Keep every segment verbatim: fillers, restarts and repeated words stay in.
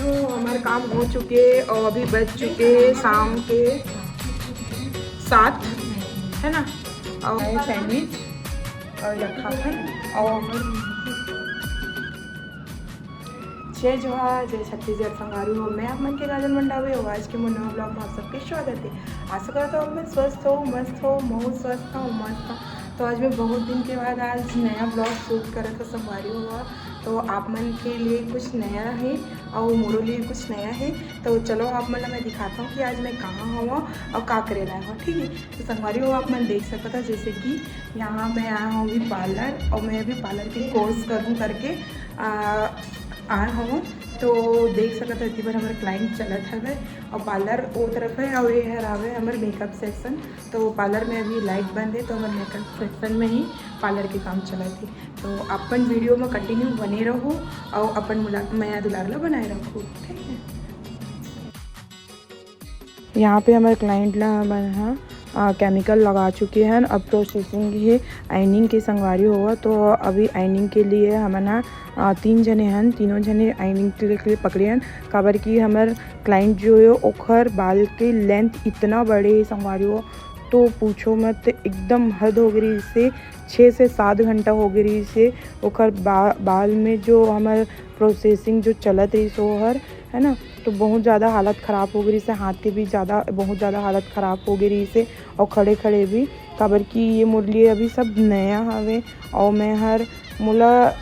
तो हमारे काम हो चुके और अभी बज चुके हैं शाम के सात, है ना। और ये सैंडविच और रखा है और जय जोहार, जय छत्तीसगढ़ संगवारी हो। मैं आप मन के काजल मंडावी और आज के मोर नवा ब्लॉग में आप सबके स्वागत है। आशा करता हूँ आप मन स्वस्थ हो, मस्त हो, महू स्वस्थ हो, मस्त हो। तो आज मैं बहुत दिन के बाद आज नया ब्लॉग शूट करत हो संगवारी हो, तो आप मन के लिए कुछ नया है और मोरो लिए कुछ नया है। तो चलो आप मन ला मैं दिखाता हूँ कि आज मैं कहाँ हूँ और का करे लाए हूँ, ठीक है। तो संगवारी हो, आप मन देख सकत हो जैसे कि यहाँ मैं आया हूँ अभी पार्लर और मैं अभी पार्लर के कोर्स करूँ करके आ, आए हवं। तो देख सकत हो, एती बर हमर क्लाइंट चलत हवे और पार्लर ओ तरफ है और ये हर आवे हमर मेकअप सेक्शन। तो पार्लर में अभी लाइट बंद है, तो हमर मेकअप सेक्शन में ही पार्लर के काम चलत है। तो अपन वीडियो में कंटिन्यू बने रहू और अपन मुला-, मया दुलार ला बनाए रखू, ठीक है। यहाँ पे हमर क्लाइंट ला हमन ह, अ, केमिकल लगा चुके हन। अब प्रोसेसिंग हे आइनिंग के संगवारी हो, तो अभी आइनिंग के लिए हमन ह, अ, तीन जने हन, तीनों जने आइनिंग के लिए पकड़े हन, काबर कि हमर क्लाइंट जो है ओखर बाल के लेंथ इतना बड़े हे संगवारी हो, तो पूछो मत, एकदम हद हो गई से। छः से सात घंटा हो गई से ओखर बा-, बाल में जो हमर प्रोसेसिंग जो चलत रही सोहर, है ना, तो बहुत ज़्यादा हालत ख़राब हो गई से, हाथ के भी ज़्यादा, बहुत ज़्यादा हालत ख़राब हो गई से, और खड़े खड़े भी, काबर कि ये मोर लिए अभी सब नया हवे, और मैं हर मोला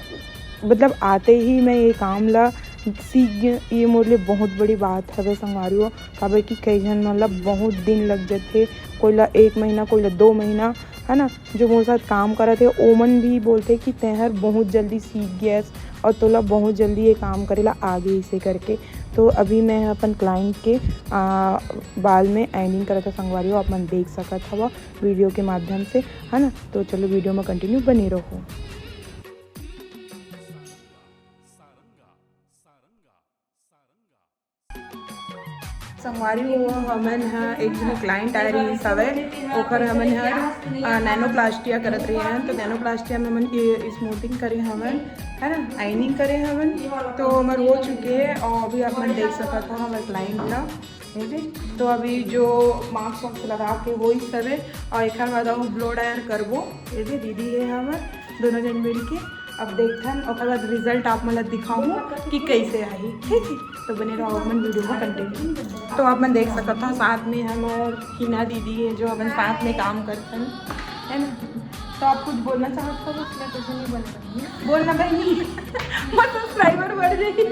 मतलब आते ही मैं ये काम ला सीख गई। ये मोर लिए बहुत बड़ी बात हवे संगवारी हो, काबर कि कई झन मन ला बहुत दिन लग जाथे, कोई ला एक महीना, कोई ला दो महीना, है ना। जो मोर साथ काम करत हे, ओमन भी बोलथे कि तैं हर बहुत जल्दी सीख गयस और तोला बहुत जल्दी ये काम करे ला आ गइसे करके। तो अभी मैं अपन क्लाइंट के, आ, बाल में आइनिंग करत हव संगवारी हो, आप मन देख सकत हव वीडियो के माध्यम से, है ना। तो चलो वीडियो में कंटिन्यू बने रहो। संगवारी हो, हमन ह एक झन क्लाइंट आए रहिस हवय, ओखर हमन ह, अ, नैनोप्लास्टिया करत रहे हन। तो नैनोप्लास्टिया में हमन ये स्मूथिंग करे हवन, है ना, आइनिंग करे हवन। तो हमर हो चुके हे और अभी आप मन देख सकत हो हमर क्लाइंट ला, ठीक है। तो अभी जो मास्क वास्क लगा के होइस हवे और एखर बाद हम ब्लो ड्रायर करबो। ये दे दीदी है हमर, दोनों जन मिल के। अब देखथन, ओकर बाद रिजल्ट आप मन ला दिखाहूँ कि कैसे आही, ठीक है। तो बने रहो आप मन वीडियो में कंटिन्यू। तो आप मन देख सकत हो, साथ में हमर हिना दीदी है, जो अपन साथ में काम करथन, है ना। तो आप कुछ बोलना चाहत हो? मैं कुछ नहीं बोलना चाहूँगी। बोलना बहनी, मोर सब्सक्राइबर बढ़ जाही।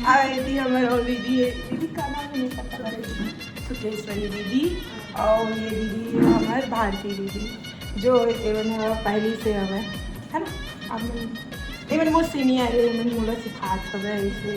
आ, ये थी हमर और दीदी है, दीदी का नाम नहीं पता, सुकेश्वरी दीदी, और ये दीदी है हमर भारती दीदी। जो एमन ह पहली से हवय, है ना? आप मन, एमन मोर सीनियर है, एमन मोला सिखात हवय ऐसे।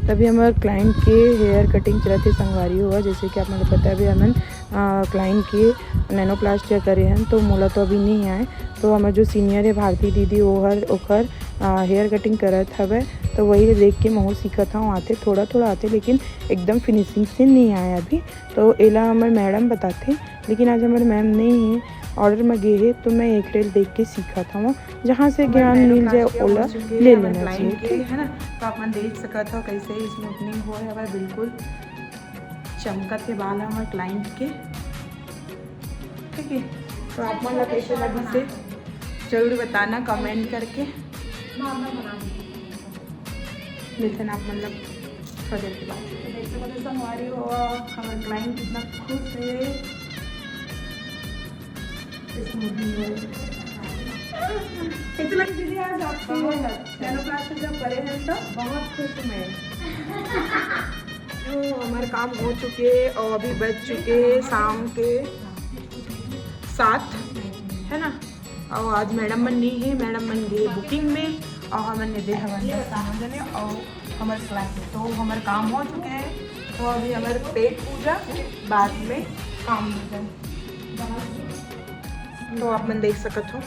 तभी हमर क्लाइंट के हेयर कटिंग चलत हे संगवारी हो, जैसे कि आप मन ल पता है, अभी हमन, आ, क्लाइंट के नैनोप्लास्टिया करे हन, तो मोला तो अभी नहीं आए। तो हमर जो सीनियर है भारती दीदी, वो हर ओखर, आ, हेयर कटिंग करत हवय, तो वही देख के महू सीखत हूँ। आते थोड़ा थोड़ा आते, लेकिन एकदम फिनिशिंग से नहीं आए अभी। तो एला हमर मैडम बताथे, लेकिन आज हमर मैम नहीं है, ऑर्डर में गे हे, तो मैं एकरे ल देख के सीखत हूँ। जहाँ से ज्ञान मिल जाए, ओला ले लेना चाहिए, ठीक है ना। तो आप मन देख सकत हो कैसे स्मूथनिंग होए हवय, बिल्कुल चमकत हे बाल हमर क्लाइंट के, ठीक है। तो आप मन ला कैसे लगिस हे जरूर बताना कमेंट करके। मिलते हैं आप मन ला थोड़ी देर के बाद। तो देख सकते हो संगवारी हो, हमारे क्लाइंट कितना खुश है इस मूवी में। इतना दीदी आज आपको बहुत अच्छा। नैनोप्लास्टिक जब करे हैं तो बहुत खुश हूँ मैं। जो हमारे काम हो चुके हैं और अभी बज चुके हैं शाम के सात, है ना। और आज मैडम मन नहीं है, मैडम मन गए बुकिंग में और हमन ने दे हवन बस तीनों जने और हमर क्लाइंट। तो हमर काम हो चुके हैं, तो अभी हमर पेट पूजा, बाद में काम पूजा। तो आप मन देख सकत हो,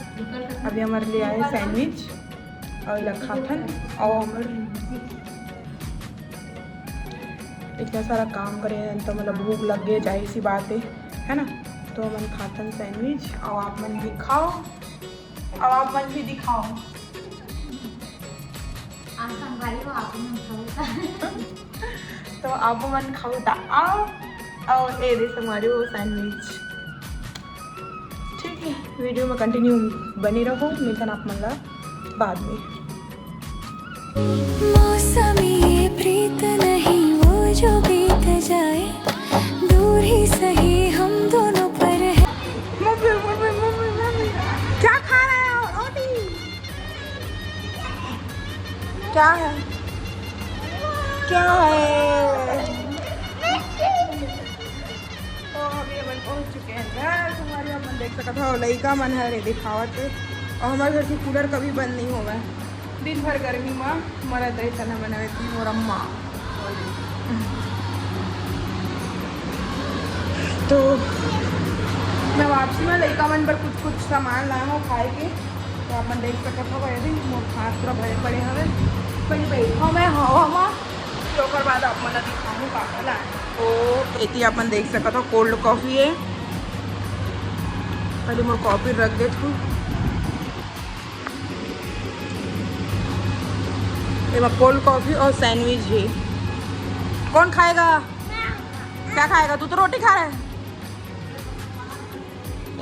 अभी हमर ले आए सैंडविच और एला खाथन और हमर इतना सारा काम करे हैं, तो मतलब भूख लग गए, जाहिर सी बात है, है ना। तो हमन खाथन सैंडविच और आप मन भी खाओ। अब आप मन भी दिखाओ। आ, संगवारी हो, आप मन खाओ। तो आप मन खाओ ता आओ। और ए दे संगवारी हो सैंडविच। ठीक है, वीडियो में कंटिन्यू बने रहो, मिलथन आप मन ला बाद में। मौसम ये प्रीत नहीं, वो जो बीत जाए, दूर ही सही हम दोनों पर है। मम्मी, मम्मी, मम्मी, मम्मी, क्या खा रहे हो? रोटी। क्या है? क्या है? तो अभी अपन पहुंच चुके हैं घर। संगवारी हो, अपन देख सकत हो, लइका मन हरे दिखावत है। और हमारे घर के कूलर कभी बंद नहीं होगा, दिन भर गर्मी में मरत रहे, तना बनावे थी मोर अम्मा। तो मैं वापसी में लइका मन पर कुछ कुछ सामान लाया हूँ खाए के। तो आप मन देख सकत हो, ये भी मोर हाथ पूरा भरे पड़े हवे। पहले बैठा मैं हवा में, फिर ओकर बाद आप मन ला दिखाऊँ का का लाए। तो एती आप मन देख सकत हो, कोल्ड कॉफी है। पहले मोर कॉफी रख देत हूँ। एमा कोल्ड कॉफी और सैंडविच है। कौन खाएगा? क्या खाएगा? तू तो रोटी खा रहा है।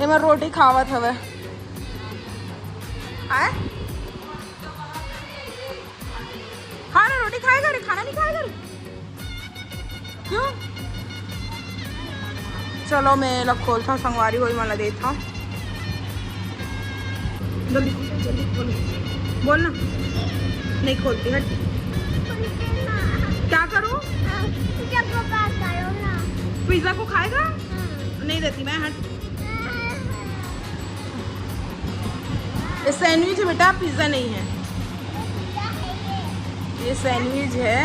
एमा रोटी खावत हवे। आए? खा ना, रोटी खाएगा रे, खाना नहीं खाएगा रे? क्यों? चलो, मैं ला खोलता हूँ, संगवारी हो, मैं ला देता हूँ। जल्दी खोल, जल्दी खोल। बोल ना। नहीं खोलती, हट। क्या करूँ? पिज्जा को खाएगा? नहीं देती मैं, हट। ये सैंडविच है बेटा, पिज्जा नहीं है। ये सैंडविच है।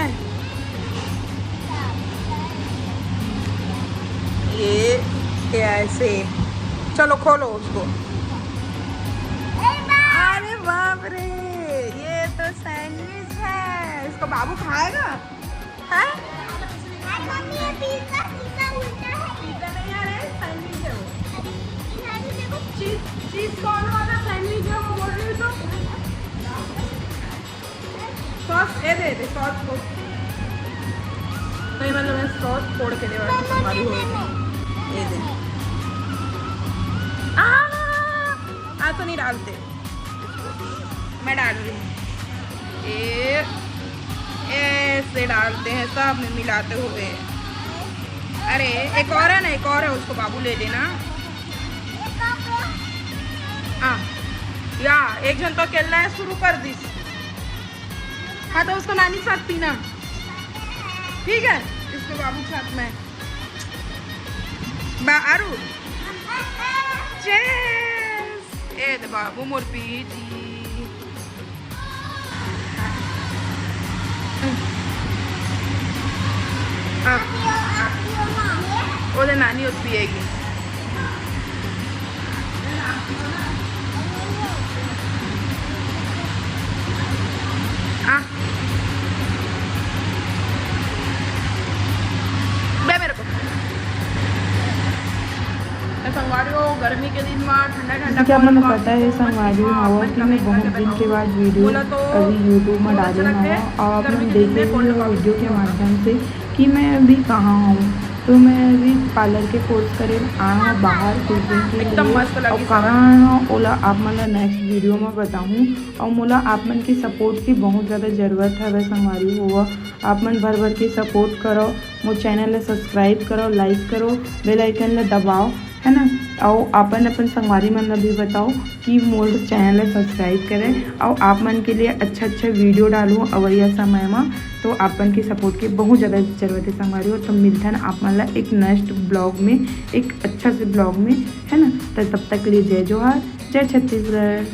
ये, ये ऐसे। चलो खोलो उसको। अरे बाप रे, ये तो सैंडविच है। इसको बाबू खाएगा? हैं? पिज्जा नहीं है रे, सैंडविच है वो। चीज, चीज कॉर्न वाला सैंडविच है वो, बोल रही हूँ तो। सॉस, ये दे दे सॉस को। नहीं, मतलब मैं सॉस फोड़ के देवा तुम्हारी हो। ये दे। आ, आ तो नहीं डालते। मैं डाल रही हूँ। ये ऐसे डालते हैं सब में मिलाते हुए। अरे, एक और है ना, एक और है, उसको बाबू ले लेना। हाँ, या एक जन तो अकेला है, शुरू कर दी। हाँ, तो उसको नानी के साथ पीना, ठीक है? इसको बाबू के साथ में। बा-, आरू। Cheers। ए दे बाबू मोर पीजी। हाँ। ओदे नानी ओत पिएगी। आ। बे मेरे को। तो संगवारी हो, गर्मी के दिन में ठंडा ठंडा जैसे कि आप मन ल पता है, संगवारी हो, कि मैं बहुत दिन के बाद वीडियो अभी YouTube में डाले हूँ और आप मन देखे हुए वीडियो के माध्यम से कि मैं अभी कहाँ हूँ। तो मैं अभी पार्लर के कोर्स करे आए हूँ बाहर कुछ दिन के लिए। और कहाँ आए हूँ, ओला आप मन ला नेक्स्ट वीडियो में बताहूँ। और मोला आप मन के सपोर्ट की बहुत ज़्यादा ज़रूरत हवे संगवारी हो। आप मन भर भर के सपोर्ट करो, मोर चैनल ला सब्सक्राइब करो, लाइक करो, बेल आइकन ला दबाओ, है ना? और अपन अपन संगवारी मन ला भी बताओ कि मोर चैनल ला सब्सक्राइब करे। और आप मन के लिए अच्छा अच्छा वीडियो डालूँ अवैया समय में, तो आप मन के सपोर्ट की बहुत ज़्यादा ज़रूरत है संगवारी हो। तो मिलथन आप मन ला एक नेक्स्ट ब्लॉग में, एक अच्छा से ब्लॉग में, है ना? तो तब तक के लिए जय जोहार, जय छत्तीसगढ़।